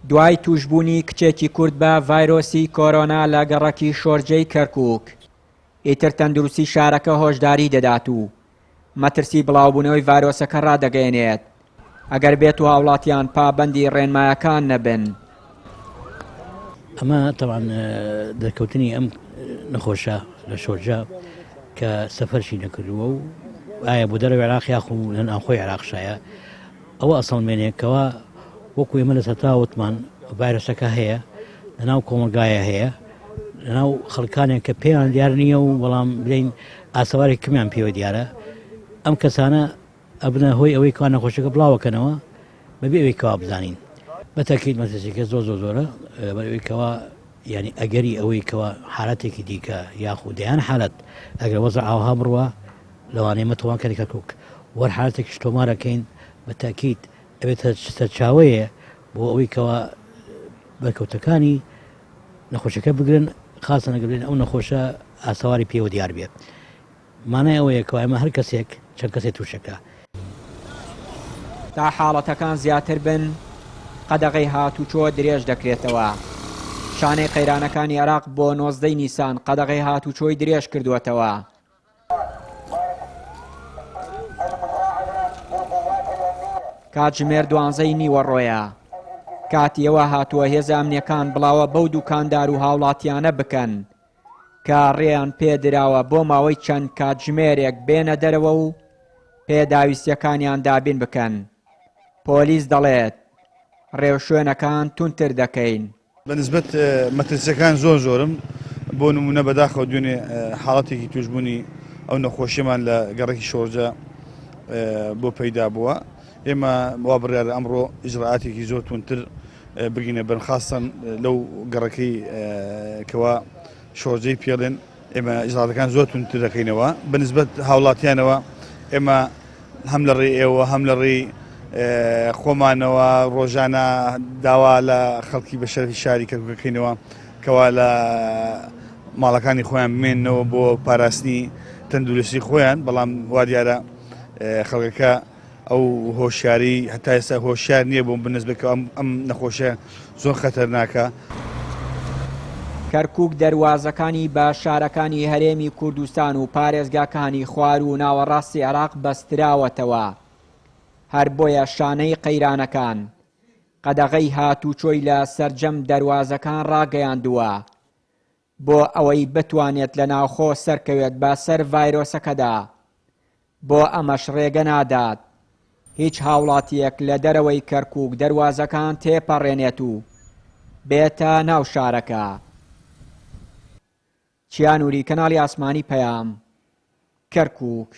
دوای تووشبوونی کچێکی کورد بە ڤایرۆسی کۆرۆنا لە گەڕەکی شۆرجەی کەرکووک، ئیتر تەندروستی شارەکە هۆشداری دەدات و مەترسی بڵاوبوونەوەی ڤایرۆسەکە ڕادەگەیەنێت ئەگەر بێت و هاوڵاتیان پابەندی ڕێنمایەکان نەبن. ئەمە تەوان دەرکەوتنی ئەم نەخۆشە لە شۆرجە کە سەفەرشی نەکردووە و ئایا بۆ دەرەوە عێراق یاخو لە ناوخۆی عێراقشایە ئەوە ئەسەڵمێنێ کەوا وەکو ئێمە لە سەرتا وتمان ڤایرۆسەکە هەیە لەناو کۆمەڵگایە هەیە لەناو خەڵکانێک کە پێیان دیار نییە و بەڵام بلین ئاسەوارێک کەمیان پێوە دیارە ئەم کەسانە ئەبنە هۆی ئەوەی کە نەخۆشەکە بڵاوەکەنەوە بەبێ ئەوەی کەوا بزانین بە تاکیید مەترسیەکە زۆر زۆر زۆرە بەرەوەی کەوا یعنی ئەگەری ئەوەی کەوا حالەتێکی دیکە یاخود دەیان حالەت ئەگەر وەزع ئاوها بڕوا لەوانەیە مەتوان کەری کەرکوک وەر حالەتێکیش تۆمارەکەین بە تاکید ئەبێتە سەرچاوەیە بۆ ئەوەی کەوا بەرکەوتەکانی نەخۆشەکە بگرن خاصە نەگەبێن ئەو نەخۆشە ئاسەواری پێوە دیار بێت مانای ئەوەیە کەوا ئێمە هەر کەسێک چەند کەسێک تووشەکە. تا حاڵەتەکان زیاتر بن قەدەغەی هاتوچۆ درێژ دەکرێتەوە. شانەی قەیرانەکانی عێراق بۆ 19 نیسان قەدەغەی هاتوچۆی درێژ کردووەتەوە. کاتژمێر دوانزەی نیوەڕۆیە. کاتی ئەوە هاتووە هێزە ئەمنیەکان بڵاوە بەو دوکاندار و هاوڵاتیانە بکەن کە ڕێیان پێدراوە بۆ ماوەی چەند کاتژمێرێک بێنە دەرەوە و پێداویستیەکانیان دابین بکەن. پۆلیس دەڵێت، ڕێوشوێنەکان توندتر دەکەین. بە نسبەت مەترسیەکان زۆر زۆرم بۆ نمونە بەداخەوە دوێنێ حاڵەتێکی توشببوونی ئەو نەخۆشیمان لە گەڕەکی شۆرجە بۆ پەیدا بووە ئێمە وا بڕیارە ئەمڕۆ ئیجرائاتێکی زۆر توندتر بگینە بن خاستەن لەو گەڕەکەی کەوا شۆرجەی پێڵێن ئێمە ئیجرائاتەکان زۆر توندتر دەکەینەوە بە نسبەت هاوڵاتیانەوە ئێمە هەم لە ڕێی ئێوە هەم لە ڕێی خۆمانەوە ڕۆژانە داوا لە خەڵکی بە شەرفی شاری کەرکوکەکەینەوە کەوا لە ماڵەکانی خۆیان بمێنەوە بۆ پاراستنی تەندروستی خۆیان بەڵام وا دیارە خەڵکەکە ئەو هۆشیاری هەتا ئێستا هۆشیار نییە بۆ بنسبە کە ئەم نەخۆشیە زۆر خەتەرناکە. کەرکوک دەروازەکانی بە شارەکانی هەرێمی کوردستان و پارێزگاکانی خواروو و ناوەڕاستی عێراق بەستراوەتەوە، هەر بۆیە شانەی قەیرانەکان قەدەغەی هاتووچۆی لە سەرجەم دەروازەکان ڕاگەیاندووە بۆ ئەوەی بتوانێت لە ناوخۆ سەرکەوێت بە سەر ڤایرۆسەکەدا، بۆ ئەمەش ڕێگە نادات هیچ هاوڵاتییەک لە دەرەوەی کەرکووک دەروازەکان تێپەڕێنێت و بێتە ناو شارەکە. چیا نوری، کەناڵی ئاسمانی پەیام، کەرکووک.